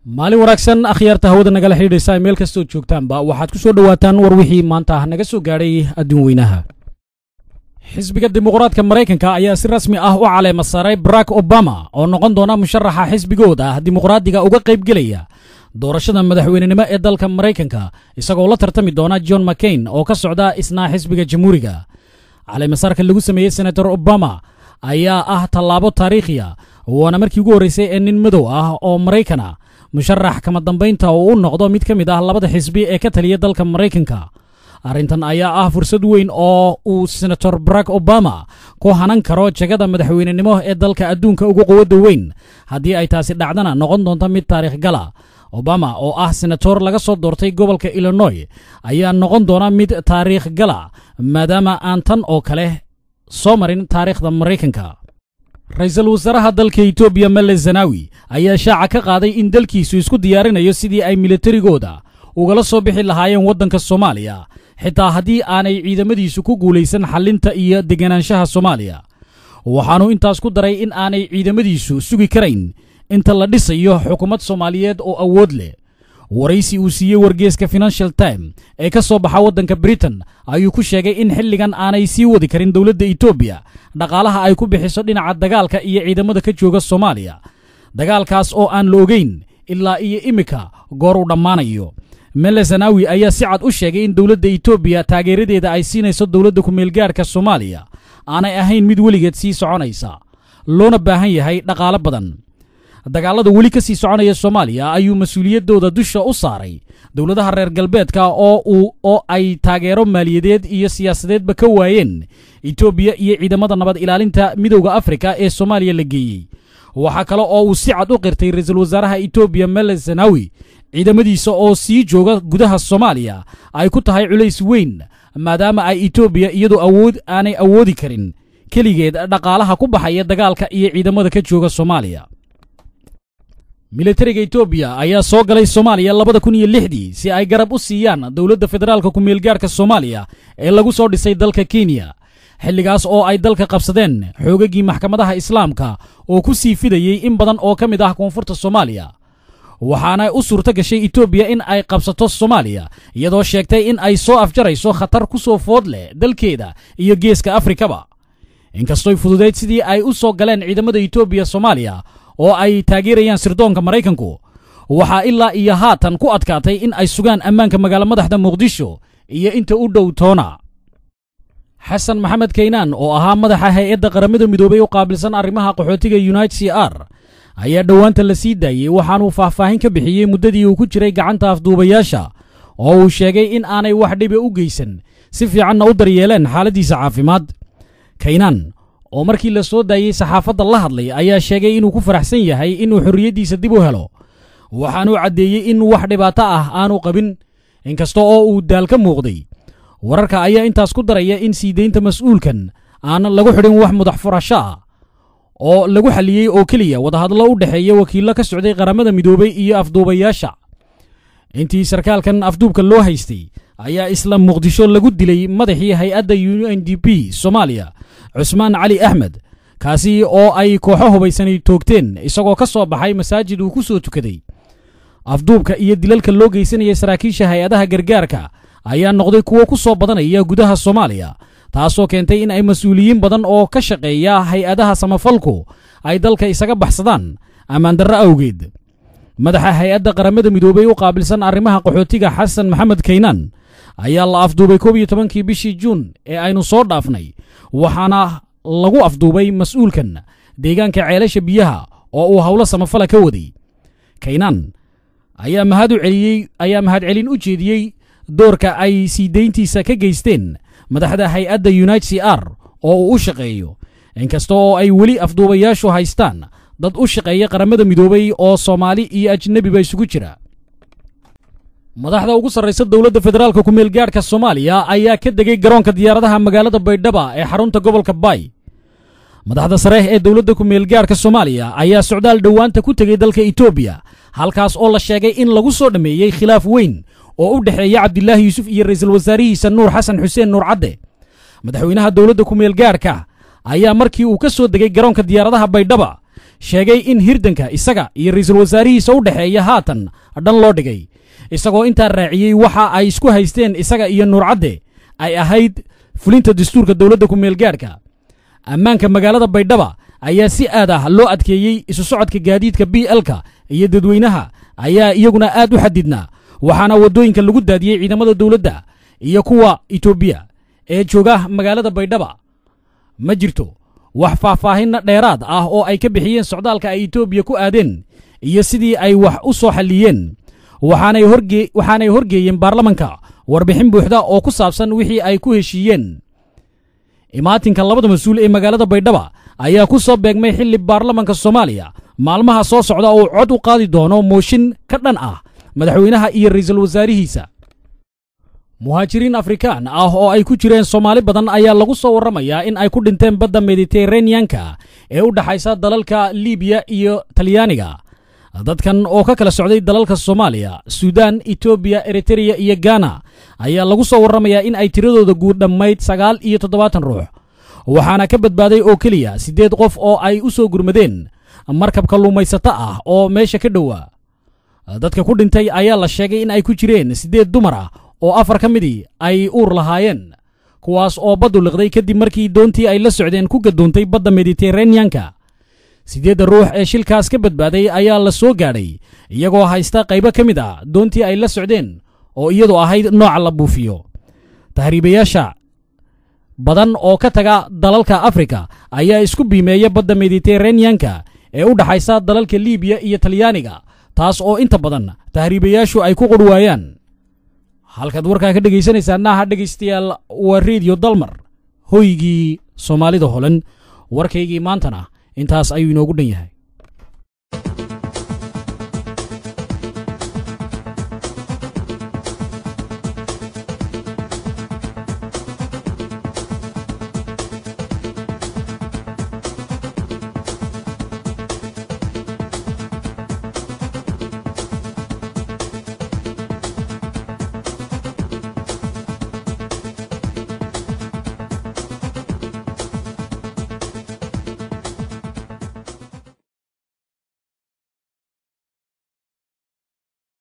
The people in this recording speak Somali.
Maalin wanaagsan, akhyaarta hawada nagala xidhiidhaysa meel kastood joogtaanba. Waxaad ku soo dhowaataan war wixii maanta ah naga soo gaadhay adduun weynaha. Xisbiga Dimuqraadka Maraykanka ayaa si rasmi ah u caleema saaray Barack Obama oo noqon doona musharaxa xisbigooda Dimuqraadiga uga qaybgelaya doorashada madaxweynenimo ee dalka Maraykanka, isagoo la tartami doona John McCain oo ka socda isna xisbiga Jamhuuriga. Caleemasaarka lagu sameeyey Senator Obama ayaa ah tallaabo taariikhiya, waana markii ugu horreysay ee nin madow ah oo Maraykana musharax kama dambaynta oo u noqdo mid ka mid ah labada xisbi ee ka taliya dalka Maraykanka. Arrintan ayaa ah fursad weyn oo uu Senator Barack Obama ku hanan karo jegada madaxweynenimo ee dalka adduunka ugu quwadda weyn, haddii ay taasi dhacdana noqon doonta mid taariikh gala. Obama oo ah senator laga soo doortay gobolka Illinois ayaa noqon doona mid taariikh gala, maadaama aan tan oo kale soo marin taariikhda Maraykanka. Ra-iisul wasaaraha dalka Etoobiya Mele Zanawi ayaa shaaca ka qaaday in dalkiisu isku diyaarinayo sidii ay milatarigooda ugala soo bixi lahaayeen waddanka Soomaaliya, xitaa haddii aanay ciidamadiisu ku guulaysan xallinta iyo deganaanshaha Soomaaliya. Waxaanuu intaas ku daray in aanay ciidamadiisu sugi karayn inta la dhisayo xukuumad Soomaaliyeed oo awood leh. Waraysi uu siiyey wargeeska Financial Time ee ka soo baxa waddanka Britain ayuu ku sheegay in xilligan aanay sii wadi karin dowladda Etoobiya dhaqaalaha ay ku bixiso dhinaca dagaalka iyo ciidamada ka jooga Soomaaliya, dagaalkaas oo aan la ogeyn ilaa iyo imika goor uu dhammaanayo. Mele Zanawi ayaa si cad u sheegay in dowladda Etoobiya taageeradeeda ay siinayso dowladda ku-meelgaarka Soomaaliya aanay ahayn mid weligeed sii soconaysa, loona baahan yahay dhaqaalo badan. Dagaalada weli ka sii soconaya Soomaaliya ayuu mas-uuliyaddooda dusha u saaray dowladaha reer galbeedka oo uu oo ay taageero maaliyadeed iyo siyaasadeedba ka waayeen Etoobiya iyo ciidamada nabad ilaalinta Midowda Afrika ee Soomaaliya la geeyey. Waxaa kale oo uu si cad u qirtay ra-iisul wasaaraha Etoobiya Mele Zanawi ciidamadiisa oo sii jooga gudaha Soomaaliya ay ku tahay culays weyn, maadaama ay Etoobiya iyadu awood aanay awoodi karin keligeed dhaqaalaha ku baxaya dagaalka iyo ciidamada ka jooga Soomaaliya. Militariga Etoobiya ayaa soo galay Soomaaliya 2006dii si ay garab u siiyaan dowladda federaalka ku-meelgaarka Soomaaliya ee lagu soo dhisay dalka Kenya, xilligaas oo ay dalka qabsadeen xoogaggii maxkamadaha Islaamka oo ku sii fidayey in badan oo ka mid ah koonfurta Soomaaliya. Waxaana u suurto gashay Etoobiya in ay qabsato Soomaaliya, iyadoo sheegtay in ay soo afjarayso khatar ku soo food leh dalkeeda iyo geeska Afrikaba. Inkastoy fududayd sidii ay u soo galeen ciidamada Etoobiya Soomaaliya oo ay taageerayaan sirdoonka Maraykanku, waxaa ilaa iyo haatan ku adkaatay in ay sugaan ammaanka magaalo madaxda Muqdisho iyo inta u dhow toona. Xasan Maxamed Kaynaan oo ahaa madaxa hay-adda Qaramada Midoobay u qaabilsan arrimaha qaxootiga Unit C R ayaa dhowaanta la sii daayey, waxaanuu faahfaahin ka bixiyey muddadii uu ku jiray gacanta afduubayaasha oo uu sheegay in aanay wax dhiba u geysan, si fiicanna u daryeeleen xaaladdiisa caafimaad. Kaynaan oo markii la soo daayey saxaafadda la hadlay ayaa sheegay inuu ku faraxsan yahay inuu xorriyaddiisa dib u helo, waxaanuu caddeeyey in wax dhibaato ah aanu qabin, inkasta oo uu daal ka muuqday. Wararka ayaa intaas ku daraya in sii deynta mas-uulkan aan lagu xidhin wax mudax furasho ah oo lagu xalliyey oo keliya wadahadlo u dhexeeya wakiillo ka socday Qaramada Midoobay iyo afduubayaasha. Intii sarkaalkan afduubka loo haystay ayaa isla Muqdisho lagu dilay madaxii hay-adda U N D P Soomaaliya, Cusmaan Cali Axmed, kaasi oo ay kooxo hubaysanay toogteen isagoo ka soo baxay masaajid uu ku soo tukaday. Afduubka iyo dilalka loo geysanaya saraakiisha hay-adaha gargaarka ayaa noqday kuwo ku soo badanaya gudaha Soomaaliya, taasoo keentay in ay mas-uuliyiin badan oo ka shaqeeya hay-adaha samafalku ay dalka isaga baxsadaan ammaandarro awgeed. Madaxa hay-adda Qaramada Midoobay u qaabilsan arrimaha qaxootiga, Xasan Maxamed Kaynaan, ayaa la afduubay 11kii bishii Juun ee aynu soo dhaafnay, waxaana lagu afduubay mas-uulkan deegaanka Ceelasha Biyaha oo uu howlo samafala ka waday. Kaynaan ayaa mahad u celiyey, ayaa mahadcelin u jeediyey doorka ay sii deyntiisa ka geysteen madaxda hay-adda Unit C R oo uu u shaqeeyo, inkasta oo ay weli afduubayaashu haystaan dad u shaqeeya Qaramada Midoobay oo Soomaali iyo ajnebiba isugu jira. Madaxda ugu sarraysa dowladda federaalka ku-meel gaadhka Soomaaliya ayaa ka degay garoonka diyaaradaha magaalada Baydhaba ee xarunta gobolka Bay. Madaxda sare ee dowladda ku-meelgaarka Soomaaliya ayaa socdaal dhowaanta ku tegey dalka Etoobiya, halkaas oo la sheegay in lagu soo dhammeeyey khilaaf weyn oo u dhexeeya Cabdilaahi Yuusuf iyo ra'iisul wasaarihiisa Nuur Xasan Xuseen Nuur Cadde. Madaxweynaha dowladda ku-meelgaarka ayaa markii uu ka soo degay garoonka diyaaradaha Baydhaba sheegay in hirdanka isaga iyo ra'iisul wasaarihiisa u dhexeeya haatan dhan loo dhigay, isagoo intaa raaciyey waxa ay isku haysteen isaga iyo Nuur Cadde ay ahayd fulinta dastuurka dowladda ku-meelgaarka. Ammaanka magaalada Baydhaba ayaa si aad ah loo adkeeyey, isu socodka gaadiidka B L-ka iyo dadweynaha ayaa iyaguna aad u xadidnaa, waxaana waddooyinka lagu daadiyey ciidamada dowladda iyo kuwa Etoobiya ee jooga magaalada Baydhaba. Ma jirto wax faahfaahinna dheeraad ah oo ay ka bixiyeen socdaalka ay Etoobiya ku aadeen iyo sidii ay wax u soo xalliyeen, waxaanay horgeeyeen baarlamanka warbixin buuxda oo ku saabsan wixii ay ku heshiiyeen. Imaatinka labada mas-uul ee magaalada Baydhaba ayaa ku soo beegmay xilli baarlamanka Soomaaliya maalmaha soo socda uu cod u qaadi doono mooshin ka dhan ah madaxweynaha iyo ra'iisul wasaarihiisa. Muhaajiriin Afrikaan ah oo ay ku jireen Soomaali badan ayaa lagu soo warramayaa in ay ku dhinteen badda Mediteraneanka ee u dhexaysa dalalka Liibiya iyo Talyaaniga. Dadkan oo ka kala socday dalalka Soomaaliya, Suudaan, Etoobiya, Eritrea iyo Gana ayaa lagu soo warramayaa in ay tiradooda guud dhammayd 79 ruux, waxaana ka badbaaday oo keliya 8 qof oo ay u soo gurmadeen markab kalluumaysato ah oo meesha ka dhowaa. Dadka ku dhintay ayaa la sheegay in ay ku jireen 8 dumar ah oo 4 ka midii ay uur lahaayeen, kuwaas oo baddu liqday kadib markii doontii ay la socdeen ku gadoontay badda Mediteraneanka. 8 ruux ee shilkaas ka badbaaday ayaa la soo gaadhay iyagoo haysta qaybo ka mid ah doontii ay la socdeen oo iyadu ahayd nooca la buufiyo. Tahriibayaasha badan oo ka taga dalalka Afrika ayaa isku biimeeya badda Mediteraneanka ee u dhaxaysa dalalka Liibiya iyo Talyaaniga, taas oo inta badan tahriibayaashu ay ku qurwaayaan. Halkaad warkaa ka dhegaysanaysaana ha dhegaystayaal waa Radio Dalmar, hoygii Soomaalida Holan. Warkaygii maantana intaas ayuu inoogu dhan yahay.